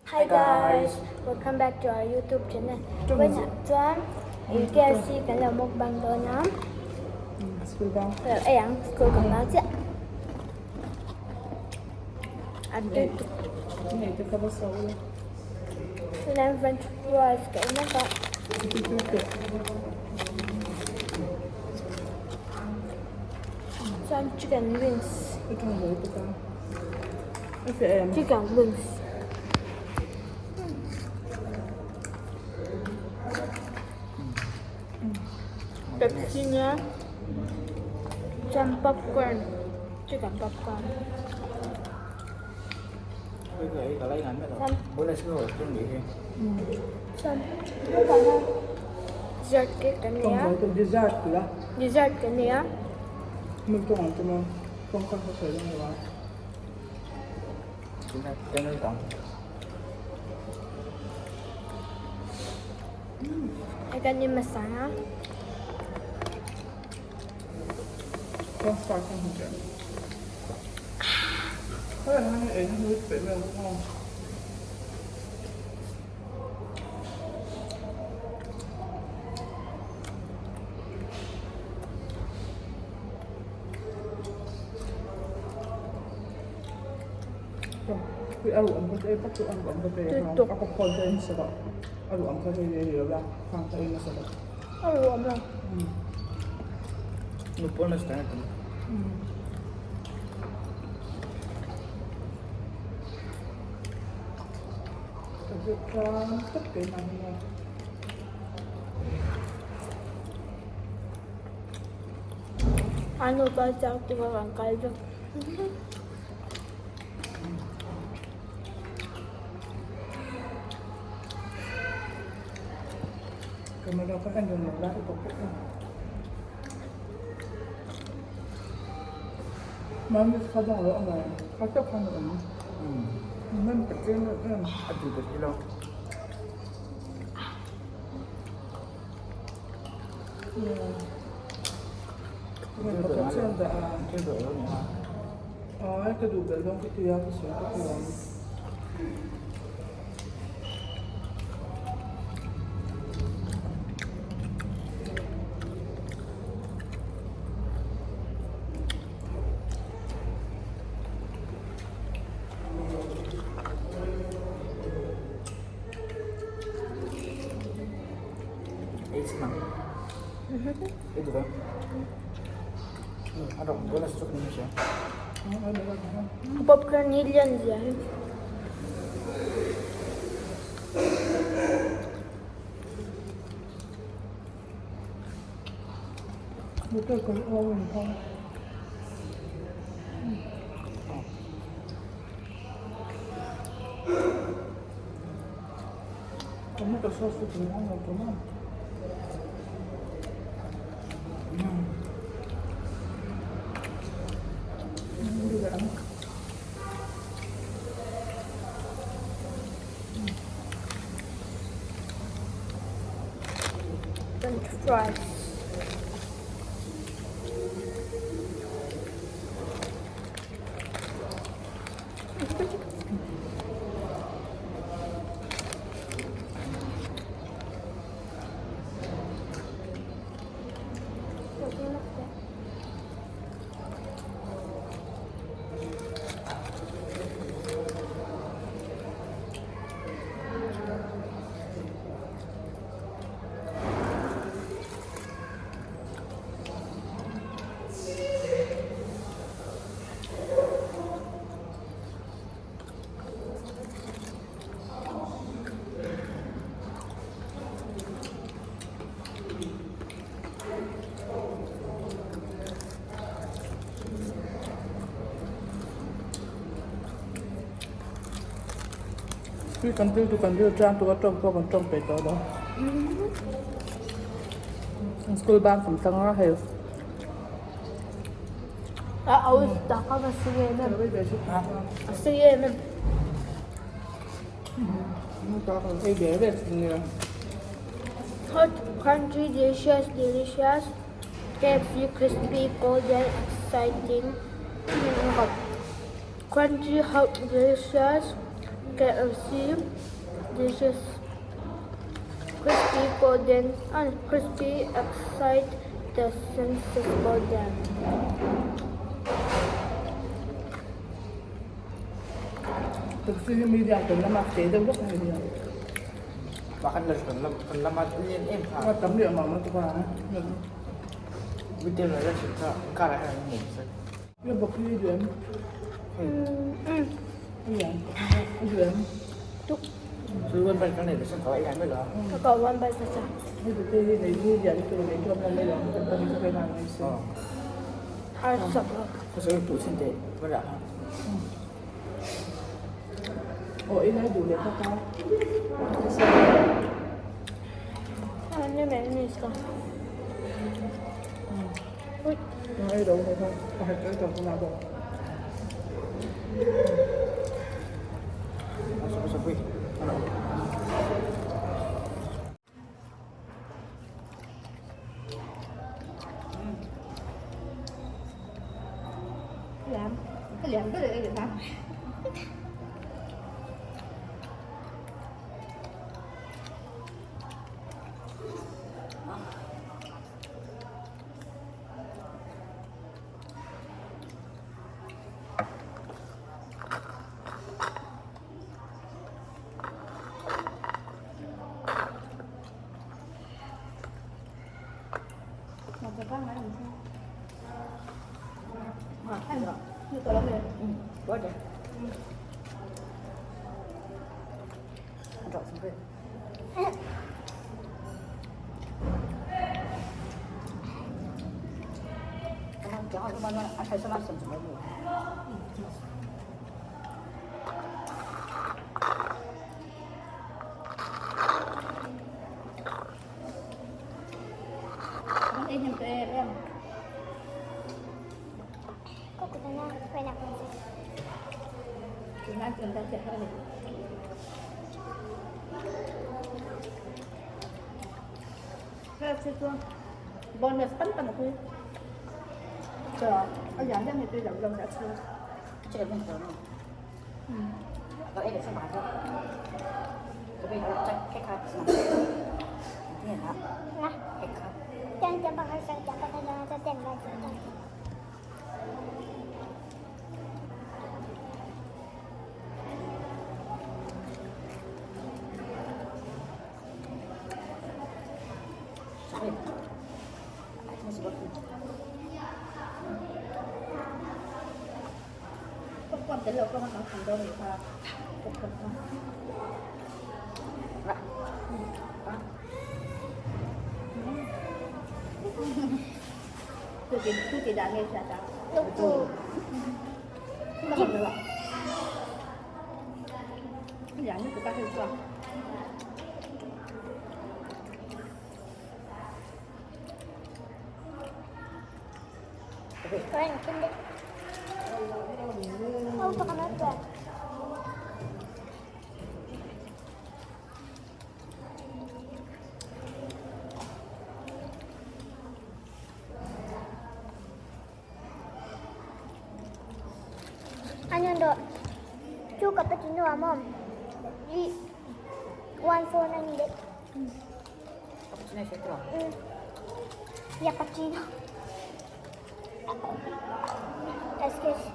Hi guys, welcome back to our YouTube channel. Vawiinah chuan KFC kan lo mukbang dawn a. School bang. Ka lo ei ang, school kan bang chiah. A tui tuk. Nei te ka va sa ula. Chuan french fries ka ei mek a. Tui tui teh. Chuan chicken wings. I tawng zo tuk a. A fiah em? Chicken wings. Pepsi nia chuan popcorn chicken popcorn. Chuan dessert cake kan nei a. Dessert tih a. Dessert kan nei a. Hei kan in hmasa a. A ruh awm lo. A nu kal chak tuk a kan kal vek. Popcorn hi lian zia hi. French fries. Tui kan til chu kan til tang tur a tawng pawh kan tawng peih tawh lo. School bang kan tlang a hei. A au tak a va si em em. A si em em. Hot, crunchy, delicious, delicious, KFC, crispy, golden, exciting, crunchy, hot, delicious. KFC dishes crispy golden and crispy excite the senses golden. Taxi hi media kan lama te deuh vek a ni hian. Pakhat la kan lam kan lama lian em kha. A tam leh mang lutuk a. Video la la thin kha car ah hian an hmu vek. Ia bawk hi i duh em? Ia i duh em? Tuk. Chu one bite kan nei leh kha i mai lo. Ka kau one bite sa. Hei te hi nei hi lian lutuk nei chu a mai lo kan tan chu kai nan mai se. Har sak lo. Ka sawi tu chin te va dah ha. Aw i lai duh leh bawk a. Ni mai ni sa. Ui. Ei do ho kha pakhat ei tawh chungah bawk. Chu cappuccino a maw i 149 leh Cappuccino Excuse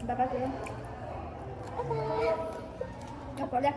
Bye bye. Bye bye. Bye bye.